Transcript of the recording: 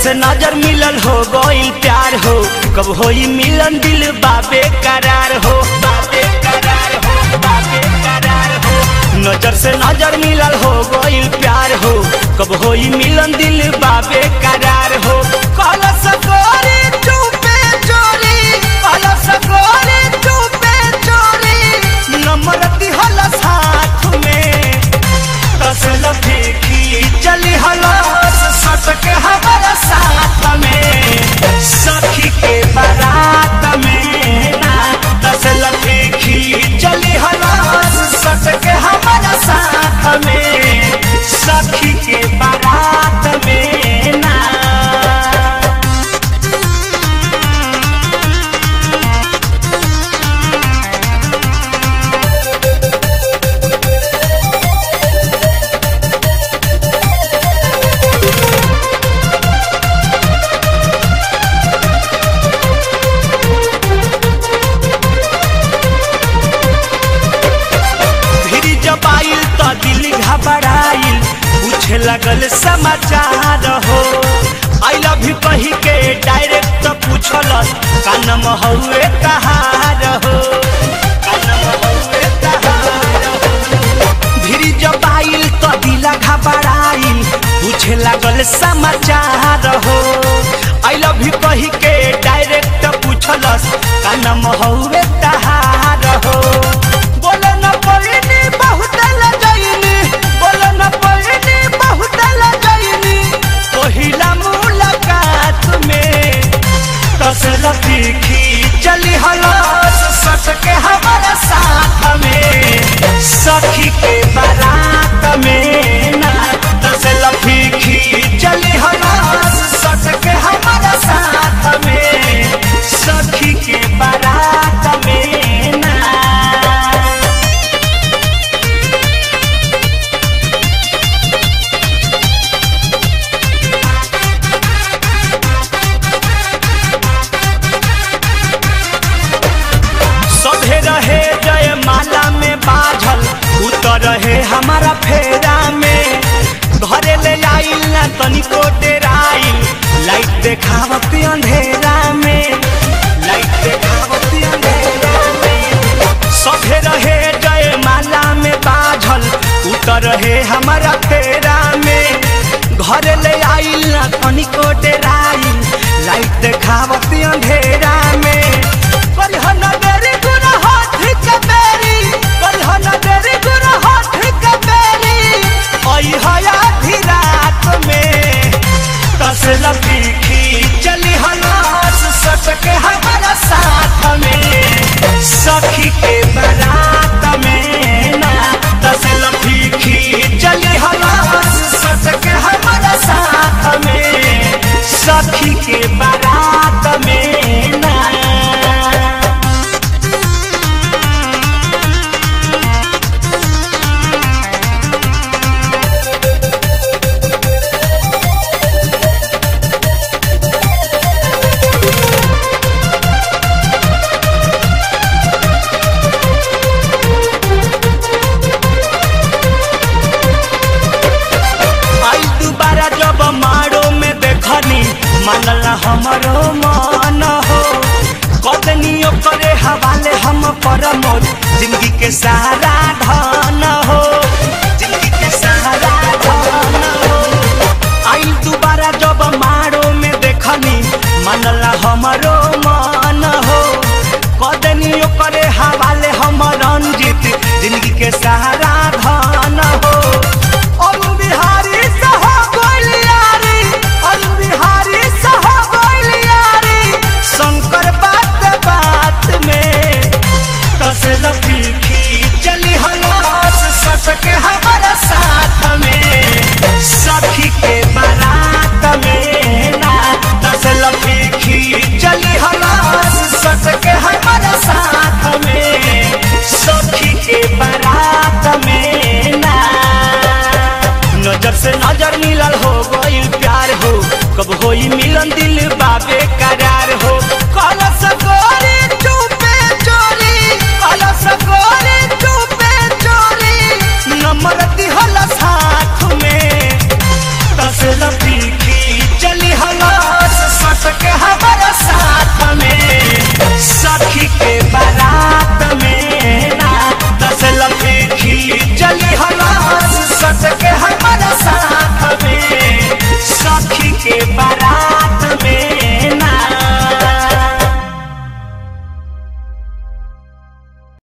से नजर मिलल हो गइल प्यार हो, कब होई मिलन दिल बाबे करार हो, बाबे करार हो, बाबे करार हो। नजर से नजर मिलल हो गइल प्यार हो, कब होई मिलन दिल बाबे करार हो। कहला सकोरी चुपे चोरी, कहला सकोरी चुपे चोरी, नम्र दिहल साथ में तसल फेंकी चली हलस सटक हमारा साथ में, सखी के बारात में ना तसल फेंकी चली हलस सटक हमारा साथ में, सखी के बारात में ना। घबराइल पूछे लगल समाचार हो, I love you कही के डायरेक्ट पूछल कानम हउए कहार हो, कानम हउए कहार हो। भिरी जब आइल तो दिल घबराइल पूछे लगल समाचार हो, I love you कही के डायरेक्ट पूछल कानम हउए कहार हो। बोले न पड़नी बहुत लजैनी, बोले न पड़नी बहुत लजैनी, पहिला मुलाकात में तसल फीकी चली हलस सटके हमारा साथ में, सखी के बारात में ना तसल फीकी चली हलस सटके हमारा साथ में, सखी के बारात में ना। रहे हमारा फेरा में घरे ले आइल ना तनिको डेराइल, लाइट देखावत अंधेरा में, लाइट देखावत अंधेरा में। सभे रहे जय माला में बाझल उतर रहे हमारा फेरा में, घरे ले आइल ना तनिको डेराइल, लाइट देखावत अंधेरा में। परिहन देरी गुना हाथ के बेरी, परिहन देरी गुना हाथ के बेरी, आई हया रात में तसल फीकी चली हलस सटके हमारा साथ में, सखी के बारात में ना तसल फीकी चली हलस सटके हमारा साथ में, सखी के बारात में ना। मानला हमारो मन हो कतनियो करे हवाले हम परमोद, जिंदगी के सहारा धन हो, जिंदगी के सहारा धन हो। आई दोबारा जब मारो में देखनी मानला हमारो मन हो कतनियो करे हवाले हम रंजित, जिंदगी के सहारा धन हो। चली हलस सटके हमारा साथ में, सखी के बारात में ना तसल फीकी चली हलस सटके हमारा साथ में, सखी के बारात में ना। नजर से नजर मिलल हो गइल प्यार हो, कब होई मिलन दिल बाबे करार हो।